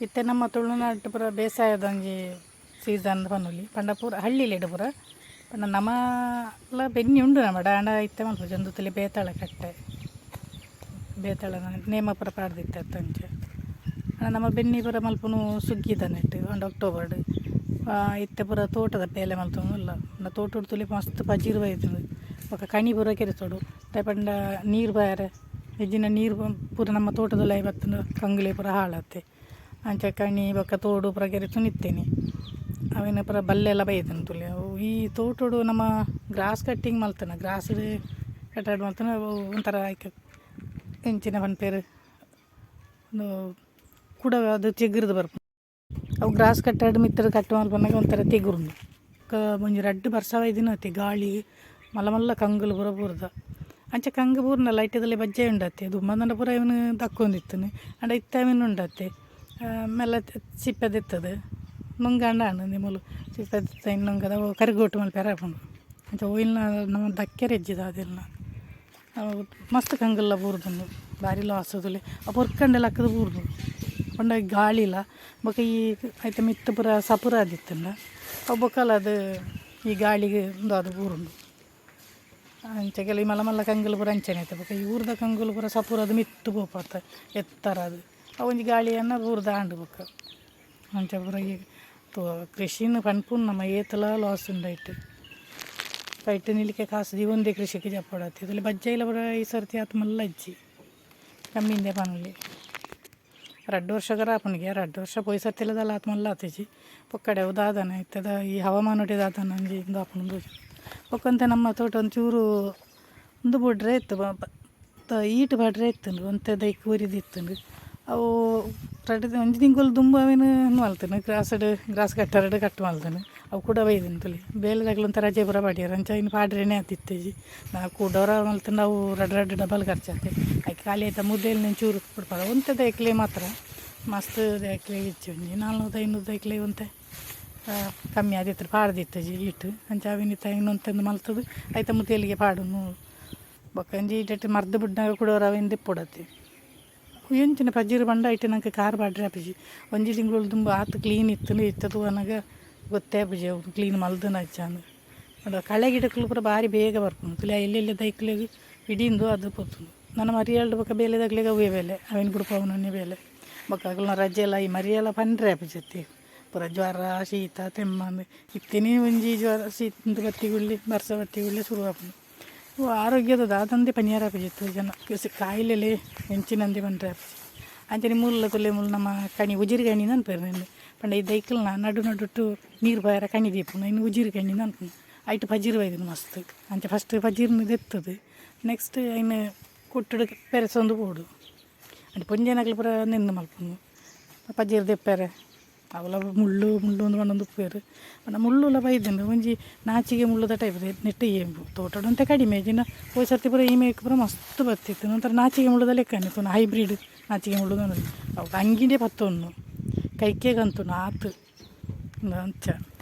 ಇತ್ತೆ ನಮ್ಮ ತುಳುನಾಡ್ ಪೂರ ಬೇಸಾಯದ ಒಂಜಿ ಸೀಸನ್ ಪನೊಲಿ ಪಂಡ ಪೂರ ಹಳ್ಳಿಲೆಡ್ ಪೂರ ಪಂಡ ನಮಲ ಬೆನ್ನಿ ಉಂಡು ನಮಡ. ಆಂಡ ಇತ್ತೆ ಮಲ್ಪುಜಿ. ಉಂದು ತೂಲೆ ಬೇತಾಳ ಕಟ್ಟೆ, ಬೇತಾಳ ನೇಮ ಪೂರ ಪಾಡ್ದಿತ್ತೆ ಅಂಚ. ಆಂಡ ನಮ್ಮ ಬೆನ್ನಿ ಪೂರ ಮಲ್ಪುನು ಸುಗ್ಗಿದ ನೆಟ್ ಪಂಡ ಅಕ್ಟೋಬರ್ಡ್. ಇತ್ತೆ ಪೂರ ತೋಟದ ಬೇಲೆ ಮಲ್ತೊಂದುಲ್ಲ. ಪಂಡ ತೋಟೊಡು ತೂಲೆ ಮಸ್ತ್ ಪಜಿರ್ ಬೈದ್ಂಡ್. ಬೊಕ ಕಣಿ ಪೂರ ಕೆರೆತೊಡು. ದಾಯೆ ಪಂಡ ನೀರು ಬಾರೆ ಇಜ್ಜಿಂಡ ನೀರು ಪೂರ ನಮ್ಮ ತೋಟದುಲಾಯಿ ಬತ್ತುಂಡ ಕಂಗ್ಲೆ ಪೂರ ಹಾಳಾತೆ. ಅಂಚ ಕಣಿ ಬೊಕ ತೋಡು ಪೂರ ಕೆರೆತೊಂದಿತ್ತೇನೆ. ಅವೆನ್ ಪೂರ ಬಲ್ಲೆಲ ಬೈದ್ಂಡ್ ತೂಲೆ. ಅವು ಈ ತೋಟೊಡು ನಮ್ಮ ಗ್ರಾಸ್ ಕಟ್ಟಿಂಗ್ ಮಲ್ತುಂಡ, ಗ್ರಾಸ್ ಕಟ್ ಮಲ್ತುಂಡ ಅವು ಒಂಥರ ಐಕ್ ಎಂಚಿನ ಪನ್ಪೆರ್, ಉಂದು ಕುಡ ಅದು ಚಿಗುರ್ದು ಬರ್ಪುಂಡು. ಅವು ಗ್ರಾಸ್ ಕಟ್ಟಡ್ ಮಿತ್ತ್ ಕಟ್ ಮಲ್ಪುನಗ ಒಂಥರ ತೆಗುರುಂಡು. ಬೊಕ ಒಂಜಿ ರಡ್ಡ್ ಬರ್ಸ ಬೈದಿನ ಅತೆ ಗಾಳಿ ಮಲ್ಲ ಮಲ್ಲ ಕಂಗುಲು ಪೂರ ಬೂರ್ದ. ಅಂಚ ಕಂಗು ಬೂರ್ಂಡಲ ಐಟದಲ್ಲೇ ಬಜ್ಜೈ ಉಂಡತ್ತೆ. ದುಂಬಂದಂಡ ಪೂರ ಅವೆನ್ ದಕ್ಕೊಂದಿತ್ತುಂಡು. ಆಂಡ ಇತ್ತೆ ಅವೆನ್ ಉಂಡತ್ತೆ ಮೆಲ್ಲ ಸಿಪ್ಪೆ ದೆತ್ತುದು ನುಂಗಾಂಡ ಆಂಡ್. ಮೂಲು ಸಿಪ್ಪೆ ದೆತ್ತ್ ಐನ್ ನುಂಗದ ಅವು ಕರಿಗೋಟು ಮಲ್ಪೆರೆ ಆಪುಂಡು. ಅಂಚ ಒಯಿಲ್ನ ನಮ ದಕ್ಕೆರೆ ಇಜ್ಜಿ ದಾದೆಲ್ನ. ಅವು ಮಸ್ತ್ ಕಂಗುಲ್ಲ ಬೂರ್ದುಂಡು, ಬಾರಿ ಲಾಸ್ ತೂಲೆ. ಅವು ಪೊರ್ಕಂಡೆ ಲಕ್ಕುದು ಬೂರ್ದುಂಡು. ಪಂಡ ಗಾಳಿಲ ಬೊಕ ಈ ಐತ ಮಿತ್ತ್ ಪೂರ ಸಪುರ ಆದಿತ್ತುಂಡ ಅವು ಬೊಕಲ ಅದು ಈ ಗಾಳಿಗ್ ಉಂದು ಆದ್ ಬೂರುಂಡು. ಅಂಚ ಕೆಲವು ಮಲ್ಲ ಮಲ್ಲ ಕಂಗುಲು ಪೂರ ಅಂಚನೆ ಇತ್ತೆ. ಬೊಕ ಈ ಊರ್ದ ಕಂಗುಲು ಪೂರ ಸಪುರ ಆದ್ ಮಿತ್ತ್ ಪೋಪತ್ತ ಎತ್ತರ ಆದ್. ಅವು ಒಂಜಿ ಗಾಳಿಯನ್ನ ಬೂರ್ದು ಆಂಡ್ ಬೊಕ. ಅಂಚ ಪೂರ ಈ ಕೃಷಿನ್ ಪನ್ಪುನು ನಮ ಏತ್ಲಾ ಲಾಸ್ ಉಂಡು ಐಟ್. ಐಟ್ ನಿಲಿಕೆ ಕಾಸ್ ದೀವೊಂದೇ ಕೃಷಿಕ್ ಜಪ್ಪೊಡಾತೆ. ಇದುಲಿ ಬಜ್ಜೈಲ ಪೂರ ಈ ಸರ್ತಿ ಆತ್ ಮಲ್ಲ ಇಜ್ಜಿ, ಕಮ್ಮಿಂದೆ ಪನೊಲಿ. ರಡ್ಡ್ ವರ್ಷ ಆಪುಂಡಿಗೆ. ರಡ್ಡ್ ವರ್ಷ ಪೋಯಿ ಸರ್ತಿಲ ದಾಲ ಆತ್ ಮಲ್ಲ ಆತಿಜಿ. ಪೊಕ್ಕಡೆ ಅವು ದಾದನ ಇತ್ತೆದ ಈ ಹವಾಮಾನೊಟೆ ದಾದನ ಒಂಜಿ ಉಂದು ಆಪುಂಡು. ಬೊಕ ಒಂತೆ ನಮ್ಮ ತೋಟ ಒಂಚೂರು ಉಂದು ಬುಡ್ರೆ ಇತ್ತು, ಈಟ್ ಪಾಡ್ರೆ ಇತ್ತುಂಡು. ಒಂತೆ ದೈಕ್ ಒರಿದಿತ್ತುಂಡು. ಅವು ರಡ್ಡ್ ಒಂಜಿ ತಿಂಗೊಲು ದುಂಬು ಅವೆನ್ ಉಂದು ಮಲ್ತುಂಡು, ಗ್ರಾಸ್ಡ್ ಗ್ರಾಸ್ ಕಟ್ಟರ್ಡ್ ಕಟ್ ಮಲ್ತುಂಡು. ಅವು ಕುಡ ಬೈದುಂಡು ತೂಲೆ. ಬೇಲೆದಕ್ಲು ಒಂತೆ ರಜೆ ಪೂರ ಪಾಡ್ಯೆರ್. ಅಂಚ ಐನ್ ಪಾಡ್ರೆನೆ ಆತಿತ್ತಿಜಿ. ನಾ ಕುಡೊರ ಮಲ್ತುಂಡ ಅವು ರಡ್ಡ್ ರಡ್ಡ್ ಡಬಲ್ ಖರ್ಚಾತೆ. ಐಕ್ ಖಾಲಿ ಐತ ಮುದೆಲ್ನ ಒಂಚೂರು ಬುಡ್ಪಾಗ ಒಂತೆ ದೈಕ್ಲೆ ಮಾತ್ರ. ಮಸ್ತ್ ದೈಕ್ಲೆ ಇಜ್ಜಿ. ಒಂಜಿ 400 500 ದೈಕ್ಲೆ ಒಂತೆ ಕಮ್ಮಿ ಆದಿತ್ತು, ಪಾಡ್ದಿತ್ತಿಜಿ ಈಟ್. ಅಂಚ ಅವೆನ್ ಇತ್ತೆ ಐನ್ ಒಂತೆ ಮಲ್ತುದು ಐತ ಮುದೆಲ್ಗೆ ಪಾಡುನು. ಬೊಕ ಒಂಜಿ ಈಟೆಟ್ ಮರ್ದ್ ಬುಡ್ನಗ ಕುಡೊರ ಅವೆನ್ ದೆಪ್ಪೊಡತೆ. ಎಂಚಿನ ಪಜಿರು ಪಂಡ ಐಟ್ ನಂಕ್ ಕಾರ್ ಪಾಡ್ರೆ ಆಪುಜಿ. ಒಂಜಿ ತಿಂಗೊಲು ದುಂಬು ಆತ್ ಕ್ಲೀನ್ ಇತ್ತುಂಡು. ಇತ್ತೆ ತೂವನಗ ಗೊತ್ತೇ ಆಪುಜಿ ಅವು ಕ್ಲೀನ್ ಮಲ್ದನ ಇಜ್ಜಾಂದ್. ಪಂಡ ಕಳೆ ಗಿಡಕ್ಕುಲು ಪೂರ ಬಾರಿ ಬೇಗ ಬರ್ಪುಂಡು ತೂಲೆ. ಎಲ್ಲೆಲ್ಲೆ ದೈಕ್ಲೆಗ್ ಇಡೀಂದು ಅದು ಪೋತುಂಡು. ನನ ಮರಿಯಾಲ್ಡ್ ಬೊಕ ಬೇಲೆದಕ್ಲೆಗ್ ಅವ್ವೇ ಬೇಲೆ, ಅವೆನ್ ಬುಡ್ಪಾವುನನೆ ಬೇಲೆ. ಬೊಕ ಅಕಲ್ನ ರಜೆಲ ಈ ಮರಿಯಾಲ ಪಂಡ್ರೆ ಆಪುಜಿ. ಪೂರ ಜ್ವರ ಶೀತ ತೆಮ್ಮಂದು. ಇತ್ತೆನೇ ಒಂಜಿ ಜ್ವರ ಶೀತ ಉಂದು ಬತ್ತಿಗುಳ್ಳಿ ಬರ್ಸ ಬತ್ತಿಗುಳ್ಳಿ ಶುರು ಆಪುಂಡು. ಅವು ಆರೋಗ್ಯದ ದಾದಂದೆ ಪನಿಯಾರ ಆಪುಜಿ. ಜನ ಕಾಯಿಲೆಲೆ ಎಂಚಿನಂದೆ ಪಂಡ್ರೆ ಆಪುಜಿ. ಅಂಚನೆ ಮುಲ್ಲ ತೂಲೆ, ಮುಲ್ ನಮ್ಮ ಕಣಿ ಉಜಿರು ಕಣಿ ಅನ್ಪೆರ್ ನೆನ್ನ್. ಪಂಡ ಈ ದೈಕಲ್ನ ನಡು ನಡುಟು ನೀರು ಪೋಯೆರೆ ಕಣಿ ದೀಪುನು, ಐನ್ ಉಜಿರು ಕಣಿ ಅನ್ಪುನು. ಐಟ್ ಪಜಿರು ಬೈದುಂಡು ಮಸ್ತ್. ಅಂಚ ಫಸ್ಟ್ ಪಜಿರ್ನ್ ದೆತ್ತುದು ನೆಕ್ಸ್ಟ್ ಐನ್ ಕುಟ್ಟುಡು ಪೆರೆಸೊಂದು ಪೋಡು. ಅಂಚ ಪೊಂಜೆನಕ್ಲು ಪೂರ ನೆಂದು ಮಲ್ಪುನು ಪಜಿರ್ ದೆಪ್ಪೆರೆ. ಅವುಲ ಮುಳ್ಳು ಮುಳ್ಳು ಅಂದ್ ಪಂಡೊಂದು ಉಪ್ಪುವೆರ್. ಪಂಡ ಮುಳ್ಳುಲ ಬೈದುಂಡು. ಒಂಜಿ ನಾಚಿಗೆ ಮುಳ್ಳುದ ಟೈಪ್ ನೆಟ್ಟ್ ಏಂಬು ತೋಟಡ್ ಒಂತೆ ಕಡಿಮೆ ಇಜ್ಜಿಂಡ ಪೋಯಿ ಸರ್ತಿ ಪೂರ ಈ ಮೇಕ್ ಪೂರ ಮಸ್ತ್ ಬತ್ತಿತ್ತು. ಒಂಥರ ನಾಚಿಗೆ ಮುಳ್ಳುದ ಲೆಕ್ಕನೆ ತೂನ, ಹೈಬ್ರಿಡ್ ನಾಚಿಗೆ ಮುಳ್ಳು. ಅವು ಅಂಗಿಂಡೆ ಪತ್ತೊನ್ನು ಕೈಕೇ ಗಂತುನು ಆತ್ ಅಂಚ.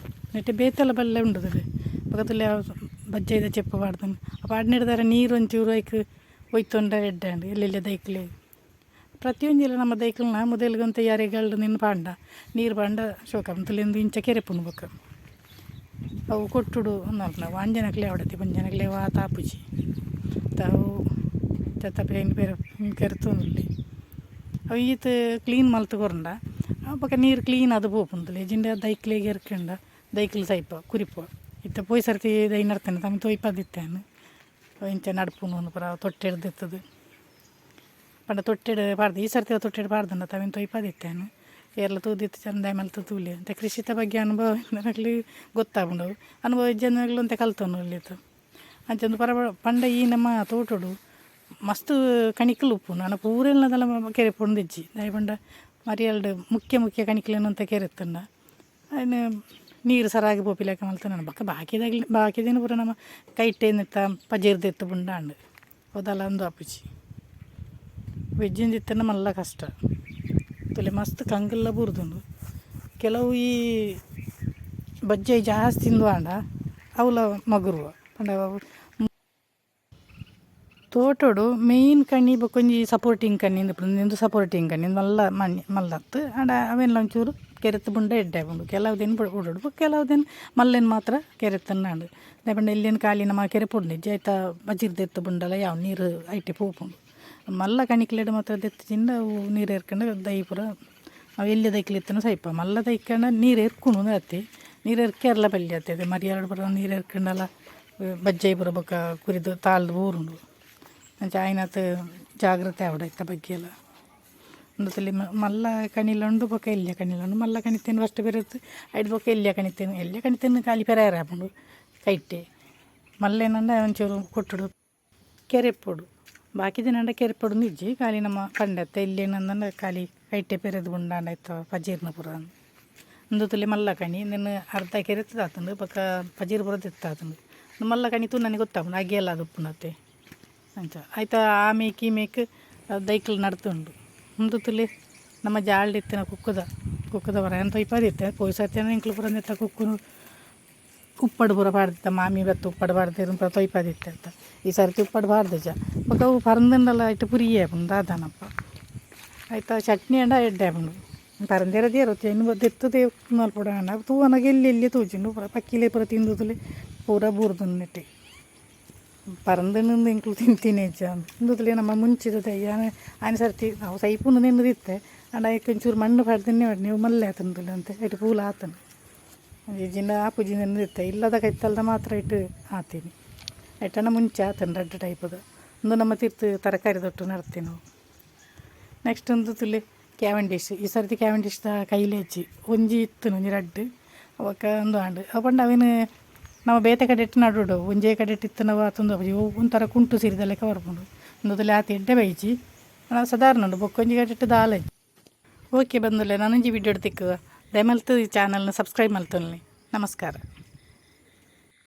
ನೆಟ್ ಬೇತೆಲ ಬಲ್ಲೆ ಉಂಡು ತೂಲೆ. ಬೊಕ ತೂಲೆ ಬಜ್ಜೈದ ಚೆಪ್ಪು ಪಾಡ್ದನ ಪಾಡ್ನೆಡ್ದಾರ ನೀರು ಒಂಚೂರು ಐಕ್ ಒಯ್ತೊಂಡ ಎಡ್ಡೆ ಆಂಡ್ ಎಲ್ಲೆಲ್ಲೆ ದೈಕ್ಲೆ. ಪ್ರತಿಯೊಂಜಿಲ ನಮ್ಮ ದೈಕಲ್ನ ಮುದೆಲ್ಗ್ ಒಂತೆ ಯಾರೆಗಾಲ್ಡ್ ನಿನ್ನ ಪಾಂಡ ನೀರು ಪಾಂಡ ಶೋಕ ತೂಲೆ ಇಂಚ ಕೆರೆಪುಂಡು. ಬೊಕ ಅವು ಕೊಟ್ಟುಡು ಮಲ್ಪುನ ಅಂಜನಕ್ಲೆ ಆವಡತಿ ಪೊಂಜನಕ್ಲೆ ವಾ ಆಪುಜಿ. ಅವು ಚತ್ತಪೆ ಬೇರೆ ಕೆರ್ತೊಂದುಲ್ಲೆ. ಅವು ಈತ್ ಕ್ಲೀನ್ ಮಲ್ತ್ ಕೊರ್ಂಡ ಬೊಕ ನೀರು ಕ್ಲೀನ್ ಆದ್ ಪೋಪುಂಡು. ಇಜ್ಜಿಂಡ ದೈಕ್ಲೆಗ್ ಎರ್ಕಂಡ ದೈಕ್ಲು ಸೈಪ ಕುರಿಪುವ. ಇತ್ತೆ ಪೋಯಿ ಸರ್ತಿ ದೈ ನಡ್ತೇನೆ ತಮ್ಮ ತೊಯ್ಪದಿತ್ತೇನೆ. ಇಂಚ ನಡ್ಪುನು ಪೂರ ತೊಟ್ಟೆಡ್ ದೆತ್ತುದು. ಪಂಡ ತೊಟ್ಟೆಡ್ ಪಾಡ್ದು ಈ ಸರ್ತಿ ತೊಟ್ಟೆಡ್ ಪಾಡ್ದಂಡ ತವೆನ್ ತೊಯ್ಪದಿತ್ತೇನೆ. ಏರ್ಲ ತೂದಿತ್ತು ಚಂದ ಮಲ್ತ್ ತೂಲೆ. ಅಂತೆ ಕೃಷಿತ ಬಗ್ಗೆ ಅನುಭವ ಇತ್ತಿನಕ್ಲೆಗ್ ಗೊತ್ತಾಪುಂಡು. ಅನುಭವ ಇಜ್ಜಂದಿನಕ್ಲು ಒಂತೆ ಕಲ್ತೊನೊಲಿತ್ತು. ಅಂಚ ಒಂದು ಪರ ಪಂಡ ಈ ನಮ್ಮ ತೋಟೊಡು ಮಸ್ತ್ ಕಣಿಕುಲು ಉಪ್ಪುಂಡು. ಆಂಡ ಪೂರೆಲ್ನ ದಾಲ ಕೆರೆಪೊಂದಿಜ್ಜಿ. ದಾಯೆ ಪಂಡ ಮರಿಯಲ್ಡ್ ಮುಖ್ಯ ಮುಖ್ಯ ಕಣಿಕ್ಲೆನ್ ಒಂತೆ ಕೆರೆತ್ತುಂಡ ಐನ್ ನೀರು ಸರಾಗ್ ಪೋಪಿಲೆಕ ಮಲ್ತುಂಡ. ಬೊಕ ಬಾಕಿದಗ್ಲ್ ಬಾಕಿದಿನ ಪೂರ ನಮ್ಮ ಕೈಟೆ ನೆತ್ತ ಪಜಿರ್ ದೆತ್ತ್ ಪುಂಡ ಆಂಡ್. ಅವು ದಾಲ ಉಂದು ಆಪುಜಿ. ವೆಜ್ಜಿಂದ ಇತ್ತುಂಡ ಮಲ್ಲ ಕಷ್ಟ. ತೂಲೆ ಮಸ್ತ್ ಕಂಗುಲ್ಲ ಬೂರ್ದುಂಡು. ಕೆಲವು ಈ ಬಜ್ಜೈ ಜಾಸ್ತಿ ಇಂದು ಆಂಡ ಅವುಲ ಮಗುರುವ. ಪಂಡ ತೋಟೊಡು ಮೇನ್ ಕಣಿ ಬೊಕೊಂಜಿ ಸಪೋರ್ಟಿಂಗ್ ಕಣಿ ಇಂದು ಸಪೋರ್ಟಿಂಗ್ ಕಣಿ ಮಲ್ಲ ಮಣ್ಣಿ ಮಲ್ಲತ್ತು. ಆಂಡ ಅವೆನ್ಲ ಒಂಚೂರು ಕೆರೆತ್ ಬುಂಡ ಎಡ್ಡೆ ಆಪುಂಡು. ಕೆಲವು ದಿನ ಬುಡೊಡು, ಕೆಲವು ದಿನ ಮಲ್ಲೆನ್ ಮಾತ್ರ ಕೆರೆತ್ತನ್ನಾಂಡ್. ದಾಯೆ ಪಂಡ ಎಲ್ಯನ ಖಾಲಿ ನಮ ಕೆರೆ ಪುಡ್ನಿಜ್ಜಿ, ಐತ ಬಜಿರ್ ದೆತ್ತ್ ಬುಂಡಲ ಯಾವು, ನೀರು ಐಟೆ ಪೋಪುಂಡು. ಮಲ್ಲ ಕಣಿಕ್ಲೆಡ್ ಮಾತ್ರ ದೆತ್ತ್ ಅವು ನೀರು ಎರ್ಕಂಡ ದೈ ಪೂರ ಅವು ಎಲ್ಯ ದೈಕ್ಲು ಇತ್ತುಂಡ ಸೈಪ. ಮಲ್ಲ ದೈಕಂಡ ನೀರು ಎರ್ಕುಂಡು ಅತ್ತೆ, ನೀರು ಎರ್ಕೆರ್ಲ ಬಲ್ಲಿ ಅತ್ತೆ. ಮರಿಯಾಲಡ್ ಪೂರ ನೀರು ಎರ್ಕಂಡಲ ಬಜ್ಜೈ ಪೂರ ಬೊಕ್ಕ ಕುರಿದು ತಾಲ್ದು ಬೂರುಂಡು. ಅಂಚ ಆಯ್ನಾತ್ ಜಾಗ್ರತೆ ಆವೊಡು ಐತ ಬಗ್ಗೆ ಎಲ್ಲ. ಉಂದುತ್ತಲ್ಲಿ ಮಲ್ಲ ಕಣಿಲ ಉಂಡು, ಬೊಕ್ಕ ಎಲ್ಯ ಕಣಿಲ ಉಂಡು. ಮಲ್ಲ ಕಣಿತೇನು ಫಸ್ಟ್ ಬೆರೆತ್ ಐಡ್ ಬೊಕ್ಕ ಎಲ್ಯ ಕಣಿತೇನು. ಎಲ್ಯ ಕಣಿತೇನು ಖಾಲಿ ಪೆರಾಯರ ಆಪುಂಡು ಕೈಟೆ. ಮಲ್ಲೇನಂಡ ಒಂಚೂರು ಕೊಟ್ಟುಡು ಕೆರೆಪ್ಪೊಡು. ಬಾಕಿ ದಿನಂಡ ಕೆರೆಪ್ಪೊಡು ಇಜ್ಜಿ, ಖಾಲಿ ನಮ್ಮ ಪಂಡತ್ತೆ ಇಲ್ಲೇನಂದಂಡ ಖಾಲಿ ಕೈಟೆ ಪೆರೆದು ಉಂಡಾಂಡ ಐತ ಪಜೀರ್ನ ಪೂರ. ಉಂದುತ್ತಲ್ಲಿ ಮಲ್ಲ ಕಣಿ ನಿನ್ನ ಅರ್ಧ ಕೆರೆತ್ತದಾತುಂಡು, ಬೊಕ್ಕ ಪಜೀರ್ ಪೂರ ದೆತ್ತಾತುಂಡು. ಮಲ್ಲ ಕಣಿ ತೂ ನನಗೆ ಗೊತ್ತಾಪುಂಡು, ಅಗೆಲ್ಲ ಅದು ಉಪ್ಪುನತ್ತೆ. ಅಂಚ ಆಯ್ತಾ ಆ ಮೇಕ್ ಈ ಮೇಕ್ ದೈಕ್ಲು ನಡ್ತುಂಡು. ಉಂದು ತುಲೆ ನಮ್ಮ ಜಾಲ್ಡ್ ಇತ್ತಿನ ಕುಕ್ಕುದ ಕುಕ್ಕುದ ಮರ ಎಂತ ಇಪ್ಪದಿತ್ತೆ. ಪೋಯಿ ಸರ್ತಿ ಎಂಕ್ಲು ಪೂರ ನೆತ್ತ ಕುಕ್ಕುನು ಉಪ್ಪಡ್ ಪೂರ ಪಾಡ್ದಿತ್ತ. ಮಾಮಿ ಬತ್ತು ಉಪ್ಪಡ್ ಪಾಡ್ದಿರು ಪೂರ ತೊಯ್ಪದಿತ್ತೆ ಅಂತ. ಈ ಸರ್ತಿ ಉಪ್ಪಡ್ ಪಾಡ್ದಿಜ. ಬೊಕ್ಕ ಅವು ಪರಂದುಂಡಲ ಇಟ್ಟು ಪುರಿಯೆ ಆಪುಂಡು ದಾದಾನಪ್ಪ. ಆಯ್ತಾ ಚಟ್ನಿ ಅಂಡ ಎಡ್ಡೆ ಆಪುಂಡು. ಪರಂದೆರ ದೇರು ಇನ್ನು ದೆತ್ತದೇ ಮಲ್ಪೊಡು. ಆಂಡ ತೂವನಗ ಎಲ್ಲಿ ಎಲ್ಲಿ ತೋಜುಂಡು. ಪೂರ ಪಕ್ಕಿಲೆ ಪೂರ ತಿಂದುದುಲೆ ಪೂರ ಬೂರ್ದುಂಡು ನೆಟ್ಟೆ. ಪರಂದುಂಡು ಎಂಕ್ಲು ತಿಂತಿನೇಜ. ಉಂದುತ್ತಲೆ ನಮ್ಮ ಮುಂಚಿದ ದೈ. ಆನೆ ಸರ್ತಿ ನಾವು ಸೈಪುಂಡು ನೆನ್ನುದಿತ್ತೆ. ಆಂಡ ಐಕ್ ಒಂಚೂರು ಮಣ್ಣು ಪಾಡ್ದಿನ್ನೇ ನೀವು ಮಲ್ಲೆ ಆತುಂಡುಲ್ಲ ಅಂತೆ. ಐಟ್ ಪೂಲ ಆತುಂಡು ಇಜ್ಜಿಂಡ ಆಪುಜಿ ನೆನ್ನುದಿತ್ತೆ. ಇಲ್ಲದ ಕೈತಲ್ದ ಮಾತ್ರ ಇಟ್ಟು ಆತೀನಿ. ಐಟನ ಮುಂಚೆ ಆತುಂಡು ರಡ್ಡ್ ಟೈಪದ. ಉಂದು ನಮ್ಮ ತಿರ್ತು ತರಕಾರಿ ದೊಟ್ಟು ನಡ್ತಿ ನಾವು. ನೆಕ್ಸ್ಟ್ ಒಂದು ತುಲೆ ಕ್ಯಾವೆಂಡಿಶ್. ಈ ಸರ್ತಿ ಕ್ಯಾವೆಂಡಿಶ್ದ ಕೈಲೇಜಿ ಒಂಜಿ ಇತ್ತು, ಒಂಜಿ ರಡ್ಡ್ ಅವಕ್ಕ ಒಂದು ಆಂಡ್. ಅವು ಪಂಡ ಅವೇನು ನಮ್ಮ ಬೇತೆ ಕಡೆಟ್ ನಡುಡು ಒಂಜೇ ಕಡೆಟ್ ಇತ್ತುಂಡ ಆತುಂದು ಒಂಥರ ಕುಂಟು ಸಿರಿದ ಲೆಕ್ಕ ಬರ್ಪುಂಡು. ಉಂದುತ್ತಲೆ ಆತ್ ಎಡ್ಡೆ ಬೈಜಿ, ಸಾಧಾರಣ ಉಂಡು. ಬೊಕ್ಕೊಂಜಿ ಕಡೆಟ್ ದಾಲ. Okay ಬಂದುಲೆ, ನಾನೊಂಜಿ video ತಿಕ್ಕುವ. ದಯಮಲ್ತು ಈ ಚಾನಲ್ನ ಸಬ್ಸ್ಕ್ರೈಬ್ ಮಲ್ತೊನ್ಲೆ. ನಮಸ್ಕಾರ.